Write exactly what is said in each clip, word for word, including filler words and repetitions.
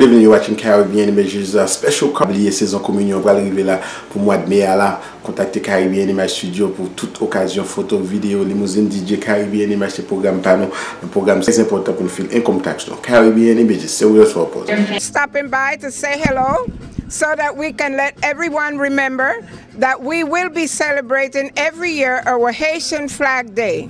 Bienvenue, you're watching Caribbean Images, uh, special. Pa bliye sezon kominyon pral rive la pou mwa de me a la. Kontakte Caribbean Image Studio pou tout okazyon, foto, videyo, limouzin, D J. Caribbean Image se pwogram pa nou, yon pwogram trè enpòtan pou n feel income tax nou. Caribbean Images, se real soul pose. Stopping by to say hello so that we can let everyone remember that we will be celebrating every year our Haitian Flag Day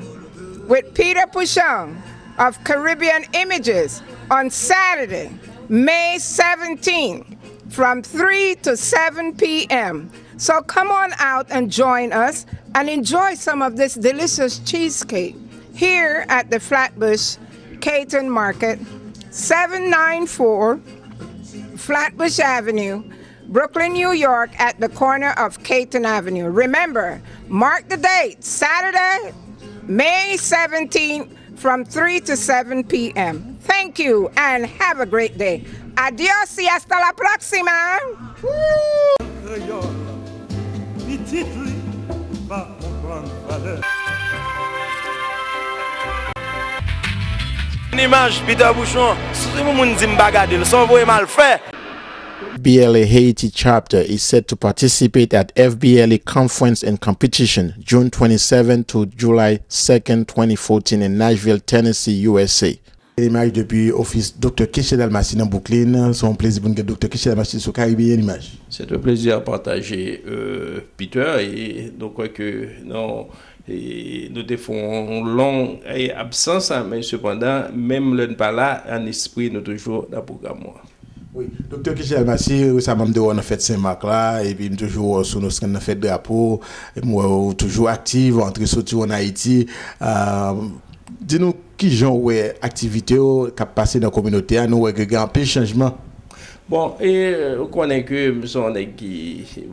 with Peter Pouchon of Caribbean Images on Saturday, May seventeenth, from three to seven p m. So come on out and join us and enjoy some of this delicious cheesecake here at the Flatbush Caton Market, seven nine four Flatbush Avenue, Brooklyn, New York, at the corner of Caton Avenue. Remember, mark the date, Saturday, May seventeenth, from three to seven p m. Thank you and have a great day. Adios y hasta la próxima. Kreyòl, pitit li pa konprann valè. Imaj Peter Bouchon, si yon moun di m pa gade l, sa w voye m al fè. F B L A Haiti chapter is set to participate at F B L A Conference and Competition, June twenty-seven to July second, twenty fourteen, in Nashville, Tennessee, U S A. Imaj depi ofis Doktè Keisha Dalmacy nan Brooklyn. Se yon plezi pou n gen Doktè Keisha Dalmacy sou Caribbean Image. C'est un plaisir à partager, euh, Peter, e nou kwè ke nou, e nou te fè yon long, e, absans, men sepandan, menm lè n pa la, an espri, nou toujou nan pwogram ou an. Wi, Doktè Keisha Dalmacy, resaman m te wè w nan fèt Sen Mak la, epi m toujou wè w sou Nostran nan fèt drapo, m wè w toujou aktif, antre soti w ann Ayiti. Ah, di nou kijan w wè aktivite w k ap pase nan kominote a, nou wè ke gen anpil chanjman. Bon, e ou konnen ke m se yon nèg ki,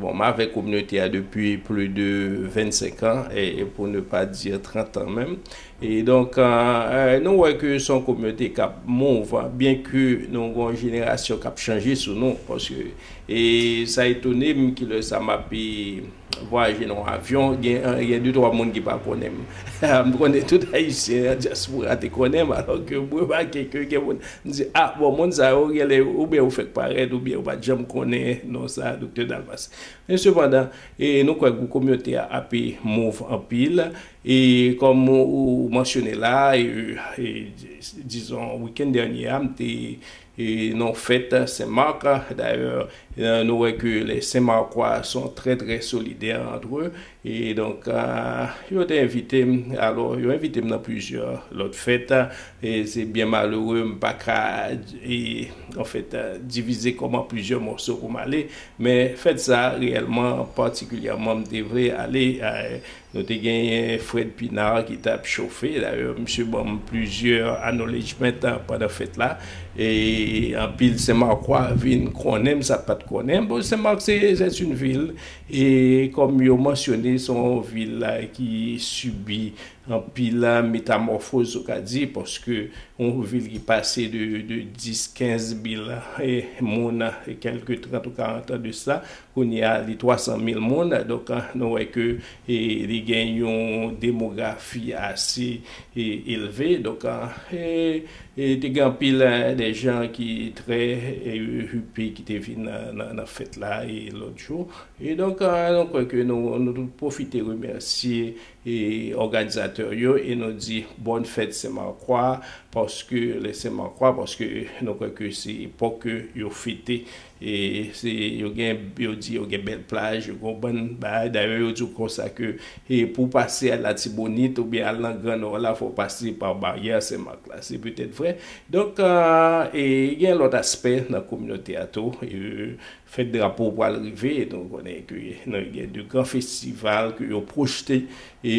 bon, m avèk kominote a depi plus de vingt-cinq ans, e, e pour ne pas dire trente ans menm. E donk, e, e, nou wè ke se yon kominote k ap move, byen ke nou gen yon jenerasyon k ap chanje sou nou, paske, e sa etone m kilè sa m ap, e, vwayaje nan yon avyon, gen, gen de twa moun ki pa konnen m. M konnen tout Ayisyen nan dyaspora te konnen m, alò ke m remake ke gen moun, m di, a, bon, moun sa yo, genlè, oubyen yo fèk parèt, oubyen yo pa t janm konnen non sa, Doktè Dalmacy. Men sepandan, e nou kwè ke kominote a ape move anpil, e kòm ou, ou mansyone la, e, e, dizon, wikenn dènye a, m te, e, nan fèt Sen Mak. Dayè, e, nou wè ke les Saint-Marcois sont très, très solidaires entre eux. E donk, a, yo te envite m, alò, yo envite m nan plizyè lòt fèt, e se byen malere, m pa ka, e, anfèt, divize kò m an plizyè mòso pou m ale, men fèt sa, reyèlman, patikilyèman, m te vle ale, e, nou te genyen Fred Pinard ki t ap chofe, dayè, misye ban m plizyè acknowledgement pandan fèt la, e anpil Sen Makwa vin konnen m, sa pa t konnen m. Bon, Sen Mak, se, c'est une ville, e kòm yo mansyone, se yon vil la ki sibi anpil metamòfoz, ou ka di, paske yon vil ki pase de, de dis, kenz mil, e, moun, e kèlke trant ou karant an de sa, kounye a, li twa san mil moun. Donk, nou wè ke, e, li gen yon demografi ase, e, elve. Donk, e, e te gen anpil, e, de jan ki trè, e, hipe ki te vin nan, nan, nan fèt la, e, lòt jou. E donk, e, nou kwè ke nou, nou tout pwofite remèsye, e, òganizatè yo, e nou di bòn fèt Sen Makwa, paske, les Saint-Marcois, paske nou kwè ke se epòk ke yo fete, e se, yo gen, yo di yo gen bèl plaj, yo gen yon bann bagay. Dayè, yo di w konsa ke, e pou w pase al Latibonit oubyen al nan Gran Nò la, fò w pase pa baryè Sen Mak la. Se petèt vrè. Donk, e, e gen lòt aspè nan kominote a tou. E, fèt drapo pral rive, nou konnen ke nou gen de gran festival ke yo pwojte, e,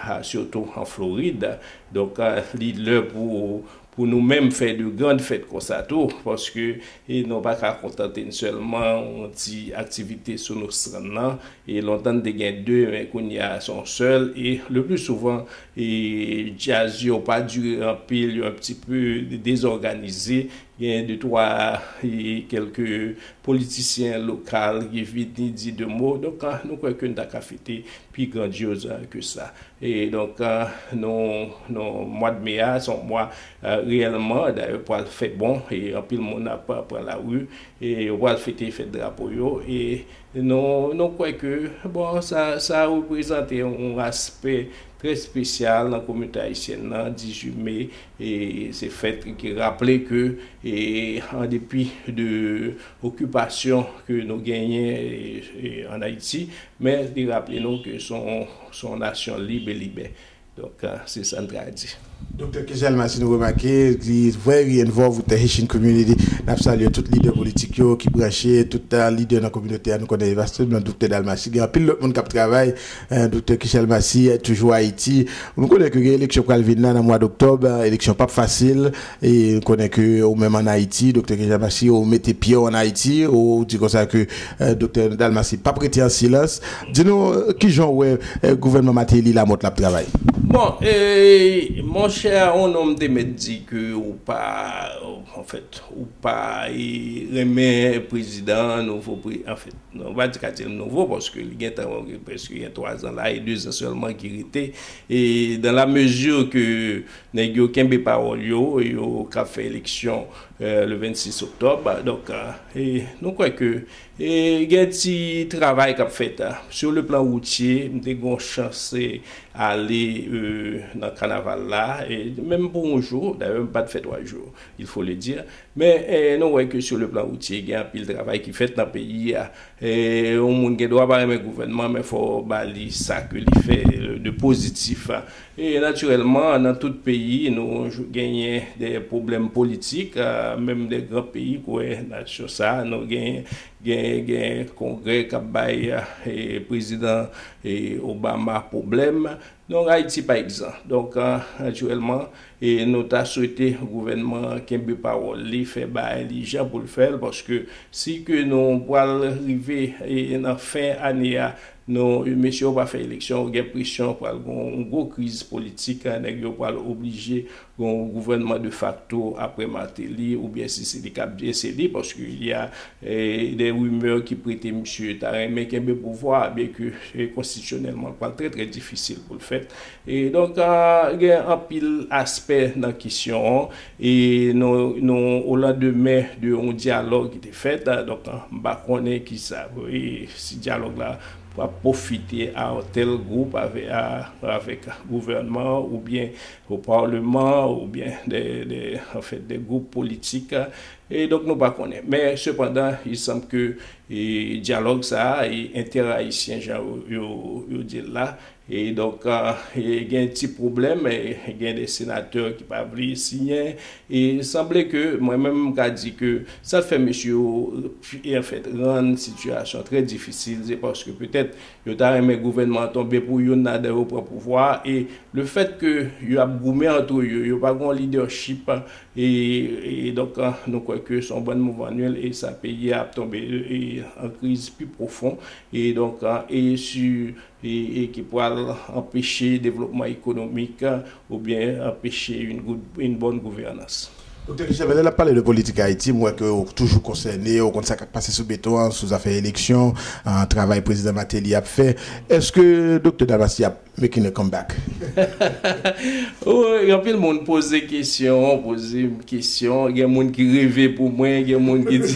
a, sitou an Florid. Donk, a, li lè pou, pou nou menm fè de gran fèt konsa tou, paske, e, nou pa ka kontante n sèlman yon ti aktivite sou Nostran nan. E lontan n te gen de, men kounye a se yon sèl. E le pli souvan, e, djaz yo pa dire anpil, yo un petit peu dezòganize. gen de twa, e, kèlke politisyen lokal ki vini di de mo. Donk, a, nou kwè ke n ta ka fete pi grandyoz, a, ke sa. E donk, a, nou, nou, mwa de me a, se yon mwa, a, reyèlman, dayè, pral fè bon, e anpil moun ap pran lari, e yo pral fete fèt drapo yo, e nou, nou kwè ke, bon, sa, sa reprezante yon aspè trè espesyal nan kominote ayisyèn nan, dizuit me, e se fèt ki raple ke, e, an depi de okipasyon ke nou genyen, e, e, ann Ayiti, men li raple nou ke se yon, se yon nasyon lib e libè. Donk, a, se sa n ta di. Doktè Kechal Massy, nou remake, li very involved with the Haitian community. N ap salye tout lidè politik yo ki branche, tout, a, lidè nan kominote a. Nou konnen pa sèlman Doktè Dalmacy, gen anpil lòt moun k ap travay. E, Doktè Kechal Massy, e, toujou Ayiti. Nou konnen ke gen eleksyon pral vin la nan mwa doktòb, e, eleksyon p ap fasil. E nou konnen ke ou menm ann Ayiti, Doktè Kechal Massy, ou mete pye w ann Ayiti, ou di konsa ke, e, Doktè Dalmacy p ap rete an silans. Di nou, e, kijan w wè, e, gouvènman Martelly-Lamothe la ap travay? Bon, e, monchè, yon nonm te mèt di ke ou pa, anfèt, ou pa, e, renmen prezidan, nouvo pre-, anfèt, non, ou pa di ka di l nouvo, paske li gentan, prèske gen twa zan la, e de zan sèlman ki rete. E dans la mesure que nèg yo kenbe pawòl yo, yo k ap fè eleksyon, e, le vennsis oktòb. Donk, e, e nou kwè ke, e, gen ti travay k ap fèt, a. Sur le plan routier, m te gen yon chans, e, ale, e, nan kanaval la, e menm pou yon jou, dayè, m pa t fè twa jou, il faut le dire. Men, e, nou wè ke sur le plan routier, gen anpil travay ki fèt nan peyi a. E yon moun gen dwa pa renmen gouvènman, men fò w ba li sa ke li fè, e, de pozitif. E natirèlman, nan tout peyi, nou genyen de pwoblèm politik, a, menm de gran peyi, kwè nasyon sa, nou gen, gen, gen Kongrè k ap bay, e, prezidan, e, Obama pwoblèm. Donk, Ayiti pa egzan. Donk, a, natirèlman, e nou ta swete gouvènman an kenbe pawòl li, fè bagay li jan pou l fè l, paske si ke nou pral rive, e, nan fen ane a, nou, mesye yo pa fè eleksyon, gen presyon, pral gen yon gwo kriz politik, a, nèg yo pral oblije gen yon gouvènman de facto apre Martelly, oubyen si se li k ap, se li, paske il y a, e, de rimè ki prete misye ta renmen kenbe pouvwa, byenke, e, konstitisyonèlman, l pral trè, trè difisil pou l fèt. E donk, a, gen anpil aspè nan kesyon an, e nou, nou, o landemen de yon dyalòg ki te fèt, a, donk, a, m pa konnen kisa, e, si dyalòg la ap pwofite a tèl gwoup avè-, a, avèk gouvènman an oubyen o palman oubyen de, de, anfèt, de gwoup politik, e donk nou pa konnen. Men, sepandan, il semble que, e, dyalòg sa a, e, entè-ayisyen, jan yo, yo, yo di l la, e donk, a, e, gen ti pwoblèm, e, gen de senatè ki pa vle siyen, e sanble ke, mwen menm, m ka di ke sa fè mesye yo, e, anfèt, rann sitiyasyon trè difisil, se paske petèt yo ta renmen gouvènman an tonbe pou youn ladan yo pran pouvwa a, e lefèt ke yo ap goumen antre yo, yo pa gen yon lidèchip, e, e donk, a, nou kwè ke se yon bann mouvman nil, e sa peyi a ap tonbe, e, an kriz pi pwofon, e donk, a, e si, e, e ki pral anpeche devlopman ekonomik, a, oubyen anpeche yon goud, yon bòn gouvènans. Doktè Kechal, lè n ap pale de politik Ayiti, m wè ke w toujou konsène, w konn sa k ap pase sou beton an, sou zafè eleksyon, a, travay prezidan Martelly ap fè. Èske Doktè Dalmacy ap making a comeback? Wi, anpil moun poze kesyon, poze m kesyon, gen moun ki reve pou mwen, gen moun ki di,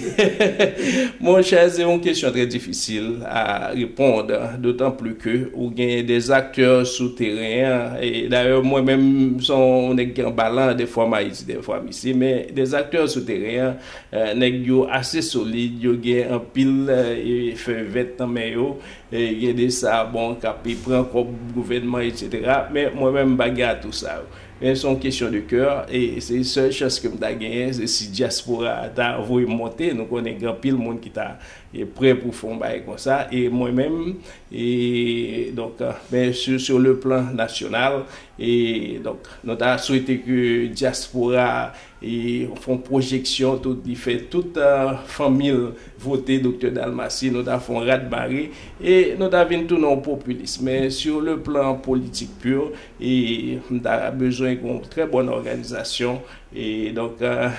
monchè, se yon kesyon trè difisil a reponn, dotan pli ke ou gen de aktè sou teren an, e dayè, mwen menm, m se yon nèg ki anba lan, defwa m Ayiti, defwa m isi, men de aktè sou teren an, e, nèg yo ase solid, yo gen anpil, e, fèy vèt nan men yo, e, gen de sa, bon, k ap pran kòb gouvènman, etsetera. Men mwen menm, m pa gen atou sa yo. Men se yon kesyon de kè, e se sèl chans ke m ta genyen, se si dyaspora a ta voye m monte. Nou konnen gen anpil moun ki ta, e, prè pou fè yon bagay konsa. E mwen menm, e, donk, men sur, sur le plan national, e, donk, nou ta swete ke dyaspora a, e, fè yon pwojeksyon, tout, li fè tout, e, fanmi l vote Doktè Dalmacy, nou ta fè yon ratmare, e nou ta vin tounen yon popilis. Men sur le plan politik pur, e m ta bezwen gen yon trè bòn òganizasyon, E donk, euh,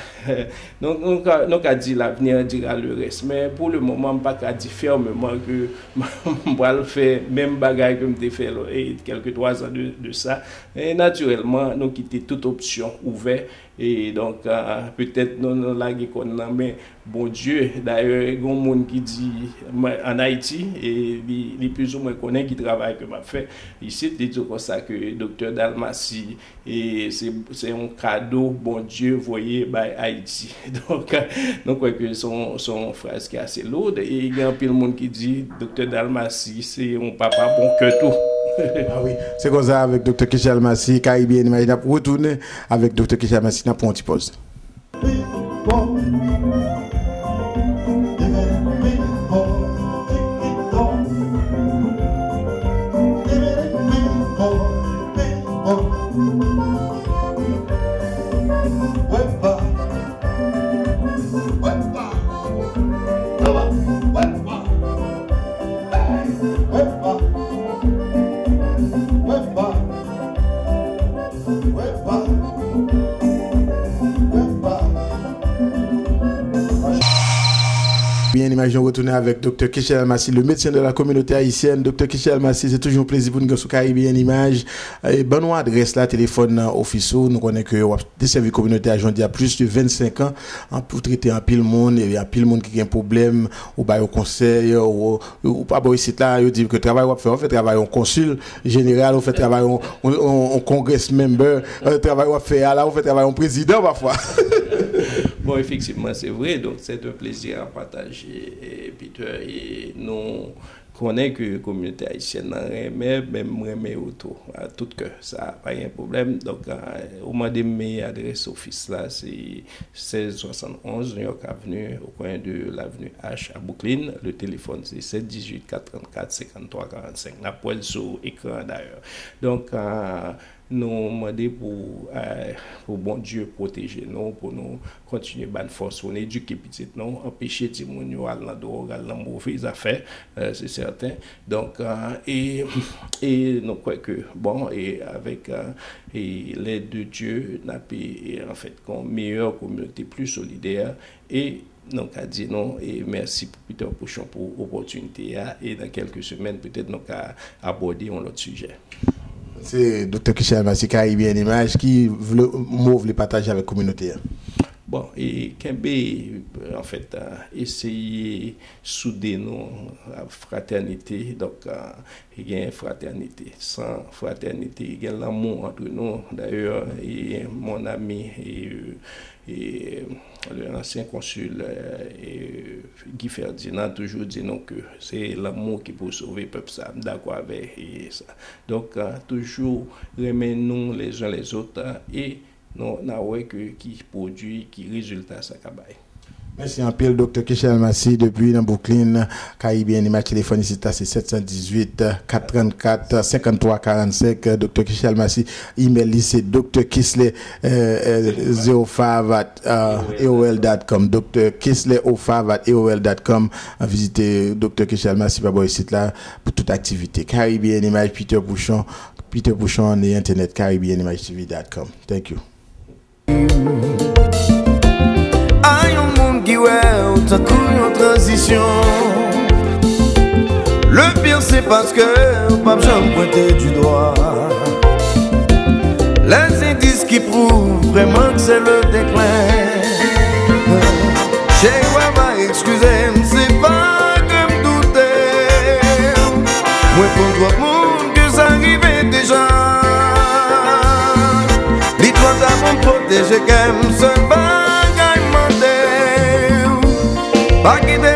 nou, nou ka, nou ka di l'avenir dira le reste. Men pou le moman, m pa ka di fèmeman ke m pral fè menm bagay ke m te fè, e, kèlke twa zan de, de sa. E natirèlman, nou kite tout opsyon ouvè. E donk, euh, petèt nou, nou lage kò n nan men Bondye. Dayè, gen yon moun ki di, mwen, ann Ayiti, e li, li plizoumwen konnen ki travay ke m ap fè isit, li di konsa ke Doktè Dalmacy, e se, se yon kado Bondye voye bay Ayiti. Donk, nou kwè ke se yon, se yon fraz ki ase loud, e gen anpil moun ki di, Doktè Dalmacy, se yon papa bon kè tou. Ah wi, se konsa avèk Doktè Kechal Massy, Caribbean Image, n ap retounen avèk Doktè Kechal Massy, n ap pran yon ti pòz. Byen, Imaj, nou retounen avèk Doktè Kechal Massy, le médecin de la communauté haïtienne. Doktè Kechal Massy, se toujou yon plezi pou n gen sou Caribbean Image. E, ban nou adrès la, telefòn nan, ofis ou. Nou konnen ke w ap desèvi kominote a, jan w di a, plis de vennsenk an, an, pou trete anpil moun, e anpil moun ki gen pwoblèm, ou ba yo konsèy, ou, ou pa bò isit la, yo di ke travay w ap fè, w ap fè travay yon konsil jeneral, ou fè travay yon, yon, yon, yon congress member, euh, travay w ap fè a la, ou fè travay yon prezidan pafwa. Bon, effectivement, c'est vrai. Donc, c'est un plaisir à partager, eh, Peter. E nou konnen ke kominote ayisyèn nan renmen, men m renmen yo tou, a tout kè. Sa pa gen pwoblèm. Donk, euh, ou mande m adrès ofis la, se sèz swasannonz New York Avenue, au coin de l'avenue H à Brooklyn. Le téléphone, c'est sept dix-huit quatre trente-quatre cinquante-trois quarante-cinq. N ap wè l sou ekran an, dayè. Donk, euh, nou mande pou, euh, pou Bondye pwoteje nou, pou nou kontinye ba n fòs, pou n edike pitit nou, anpeche timoun yo al nan dwòg, al nan move zafè, euh, se sèten. Donk, euh, e, e nou kwè ke, bon, e avèk, euh, e lèd de Dye, n ap, e, an fèt, kon meyè kominote, pli solidè, e nou ka di nou, e mèsi Peter Pouchon pou opòtinite a, e nan kèlke semèn, petèt nou ka abòde yon lòt sijè. Se Doktè Kechal Massy, Caribbean Image, ki vle, mo w vle pataje avèk kominote a? Bon, e kenbe, an fèt, a, eseye soude nou, a, fratènite. Donk, a, gen fratènite. San fratènite, gen lanmou antre nou. Dayè, e, mon ami, e, e, le ansyen konsil, e, Guy Ferdinand toujou di nou ke se lanmou ki pou sove pèp sa. M dakò avè, e, sa. Donk, a, toujou renmen nou les uns les autres, a, e nou, n a wè ke ki pwodui, ki rezilta sa ka bay. Mèsi anpil, Doktè Kechal Massy, depi nan Brooklyn, Caribbean Image. Telefòn isit la, se sèt san dizuit, kat trannkat, senkanntwa karannsenk. Doktè Kechal Massy, imèl li, se Doktè Kisley, euh, euh, zeofav at, euh, A O L dot com. Doktè Kisley ofav at A O L dot com. Vizite Doktè Kechal Massy pa bò isit la pou tout aktivite. Caribbean Image, Peter Pouchon, Peter Pouchon, on the internet, Caribbean Image T V dot com. Thank you. A yon moun ki wè w tankou yon tranzisyon. Le pire, c'est parce que w p ap janm pwente du doigt les indices qui prouvent vraiment que c'est le déclin. Cheri, w a va eskize m, se pa ke m doute. Mwen konn twòp moun ke sa rive deja. Li twò ta pou m pwoteje kè m, sèl bagay m mande w, pa kite